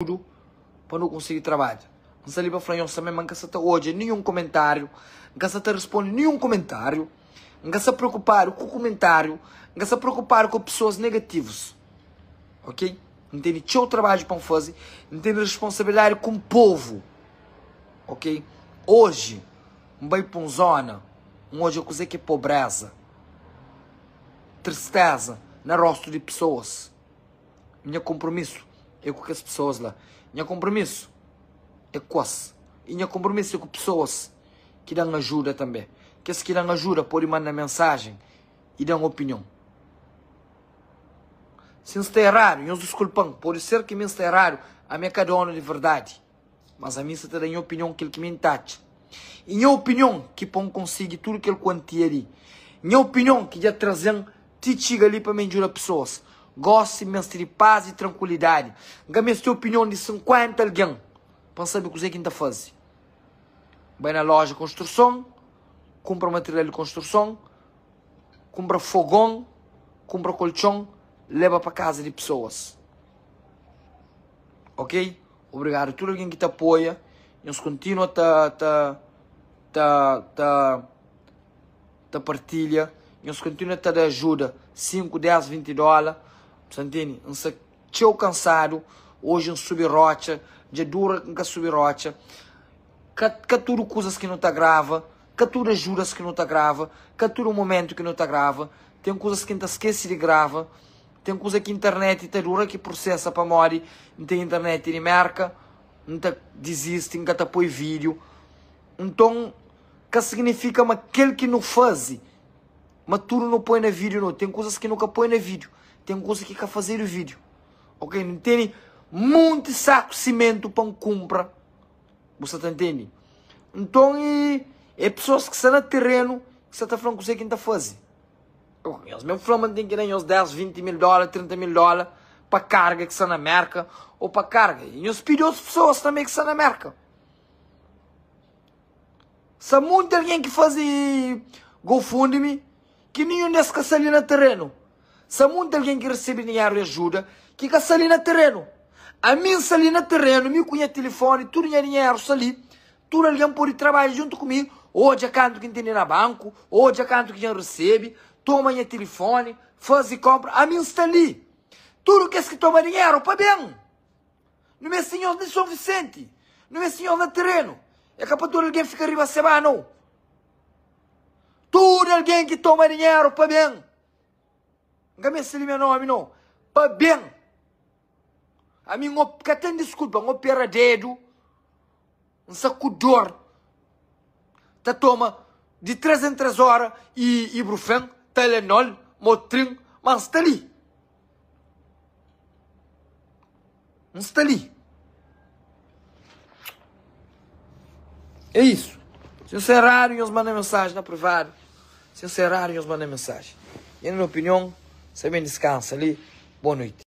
Tudu pa nu konsigi trabadja. N sta li pa fla nhos tanbe ma N ka sa ta odja ninhun komentáriu, N ka sa ta responde ninhun komentáriu, N ka sta preokupadu ku komentáriu, N ka sta preokupadu ku pesoas negativus. Ok? N tene txeu trabadju pa N faze, N tene responsabilidadi ku un povu. Ok? Oji N bai pa un zona, N odja kuzê ki é pobreza, tristeza na rostu di pesoas. Nha konpromisu é ku kes pesoas la. Nha konpromisu é ku es. I nha konpromisu é ku pesoas ki da-m ajuda tanbê. Kes ki da-m ajuda pode manda mensajen i da-m opinion. Si N sta eradu, nhos diskulpa-m. Pode ser ki mi N sta eradu, ami é ka donu di verdadi. Mas ami N sta ta da nha opinion kel ki mi N ta atxa. I nha opinion ki pô-m konsigi tudu kel kuantia li. Nha opinion ki dja traze-m ti txiga li pa mi N djuda pesoas. Gósi N meste di pas i trankuilidadi. N ka meste opinion di 50 algen pa N sabe kuzê ki N ta faze. Bai na loja konstruson, kunpra material di konstruson, kunpra fogon, kunpra koltxon, leba pa kaza di pesoas. Ok? Obrigadu tudu algen ki ta apoia. Nhos kontinua ta ta ta ta ta partilha. Nhos kontinua ta da ajuda 5, 10, 20 dóla. Sa ntende? N sta txeu kansadu. Oji N subi rotxa. Dja dura ki N ka subi rotxa. Ka ka tudu kuzas ki nu ta grava, ka tudu ajudas ki nu ta grava, ka tudu momentu ki nu ta grava. Ten kuzas ki N ta skese di grava. Ten kuza ki internet ta dura ki prosesa pamodi N ten internet di Merka, N ta dizisti, N ka ta poi vídiu. Nton, ka signifika ma kel ki nu faze, ma tudu nu poi na vídiu no. Ten kuzas ki nu ka poi na vídiu, ten kuza ki ka fazedu vídiu. Ok, N tene monti saku simentu pa N kunpra, bu sa ta ntende? Nton, e é pesoas ki sta na terenu ki sa ta fla-m kuzê ki N ta faze. Nhos mesmu fla ma N ten ki da nhos 10, 20 mil dóla, 30 mil dóla pa karga ki sta na Merka ô pa karga. I nhos pidi otus pesoas tanbê ki sta na Merka. Sta monti algen ki faze GoFundMe ki ninhun di es ka sta li na terenu. Sta monti algen ki resebe dinheru di ajuda ki ka sta li na terenu. Ami N sta li na terenu, mi ku nha tilifoni, tudu nha dinheru sta li. Tudu algen pode trabadja djuntu ku mi, odja kantu ki N tene na banku, odja kantu ki dja N resebe, toma nha tilifoni, faze konpra. Ami N sta li. Tudu kes ki toma dinheru, pa ben! Nu meste nhos li Son Visenti, nu meste nhos na terenu. É ka pa tudu algen fika riba seba, nau. Tudu algen ki toma dinheru, pa ben! N ka meste limia nomi, nau. Pa ben! Ami N ka ten diskulpa, N opera dedu. N sta ku dor ta toma di 3 en 3 ora i ibrufen, Tylenol, Motrin, ma N sta li. N sta li. É isso. Se N sta eradu, nhos manda mensaji na privadu. Se N sta eradu, nhos manda mensaji. Nha na opinion, sta ben diskansa li. Boa noiti.